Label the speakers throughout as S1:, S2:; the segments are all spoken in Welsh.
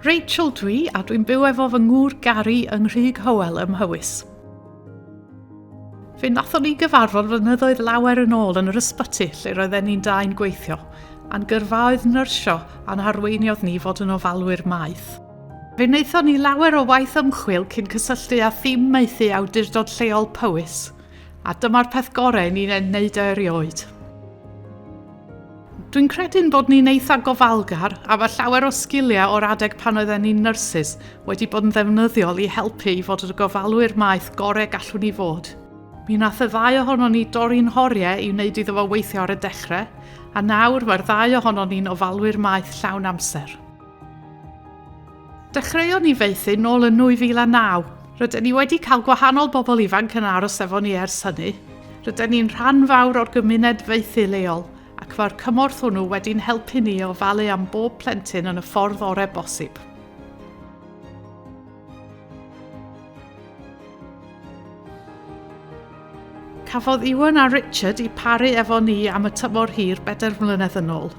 S1: Rachel dwi, a dwi'n byw efo fy ngŵr Gary yng Nghrug Hywel ym Mhowys. Fe wnaethon ni gyfarfod flynyddoedd lawer yn ôl yn yr ysbyty lle roedden ni'n dau'n gweithio, a'n gyrfaoedd nyrsio a'n harweiniodd ni fod yn ofalwyr maeth. Fe wnaethon ni lawer o waith ymchwil cyn cysylltu â thîm maethu awdurdod lleol Powys, a dyma'r peth gorau ni'n ei wneud o erioed. Dwi'n credu'n bod ni'n eitha gofalgar a mae llawer o sgiliau o'r adeg pan oedden ni'n nyrsys wedi bod yn ddefnyddiol i helpu i fod y gofalwyr maeth gorau gallwn ni fod. Mi wnaeth y ddau ohonon ni dorri'n horiau i wneud iddo fo weithio ar y dechrau, a nawr mae'r ddau ohonon ni'n ofalwyr maeth llawn amser. Dechreuon ni faethu nôl yn 2009. Rydyn ni wedi cael gwahanol bobl ifanc yn aros efo ni ers hynny. Rydyn ni'n rhan fawr o'r gymuned faethu leol ac mae'r cymorth hwnnw wedi'n helpu ni i ofalu am bob plentyn yn y ffordd orau bosib. Cafodd Iwan a Richard eu paru efo ni am y tymor hir bedair mlynedd yn ôl.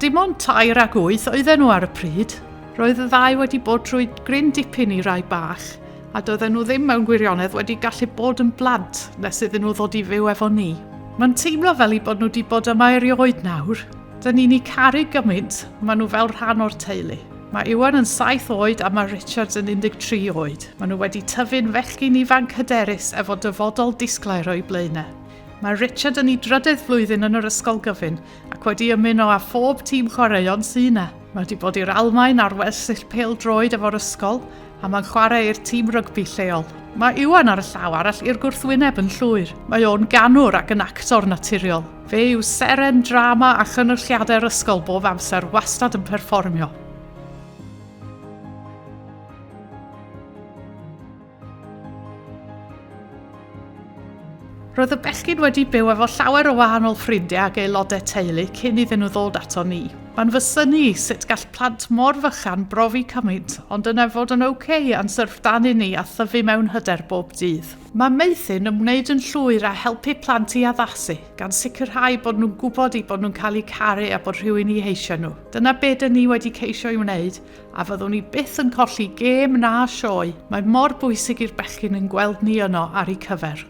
S1: Dim ond 3 ac 8 oedden nhw ar y pryd. Roedd y ddau wedi bod trwy gryn dipyn i rai bach, a doedden nhw ddim mewn gwirionedd wedi gallu bod yn blant nes iddyn nhw ddod i fyw efo ni. Mae'n teimlo fel eu bod nhw wedi bod yma erioed nawr. Dyn ni'n eu caru gymaint, maen nhw fel rhan o'r teulu. Mae Iwan yn 7 oed a mae Richard yn 13 oed. Maen nhw wedi tyfu'n fechgyn ifanc hyderus efo dyfodol disglair o'u blaenau. Mae Richard yn ei drydedd flwyddyn yn yr ysgol gyfun ac wedi ymuno â phob tîm chwaraeon sy 'na. Mae wedi bod i'r Almaen ar wersyll pêl-droed efo'r ysgol a mae'n chwarae i'r tîm rygbi lleol. Mae Iwan ar y llaw arall i'r gwrthwyneb yn llwyr. Mae o'n ganwr ac yn actor naturiol. Fe yw seren drama a chynyrchiadau'r ysgol bob amser, wastad yn perfformio. Roedd y bechgyn wedi byw efo llawer o wahanol ffrindiau ac aelodau teulu cyn iddyn nhw ddod ato ni. Mae'n fy synnu i sut gall plant mor fychan brofi cymaint ond yna fod yn ok a'n syfrdanu ni a thyfu mewn hyder bob dydd. Mae maethu'n ymwneud yn llwyr â helpu plant i addasu, gan sicrhau bod nhw'n gwybod eu bod nhw'n cael eu caru a bod rhywun eu heisiau nhw. Dyna be dyn ni wedi ceisio ei wneud A fyddwn ni byth yn colli gêm na sioe, mae mor bwysig i'r bechgyn ein gweld ni yno ar eu cyfer.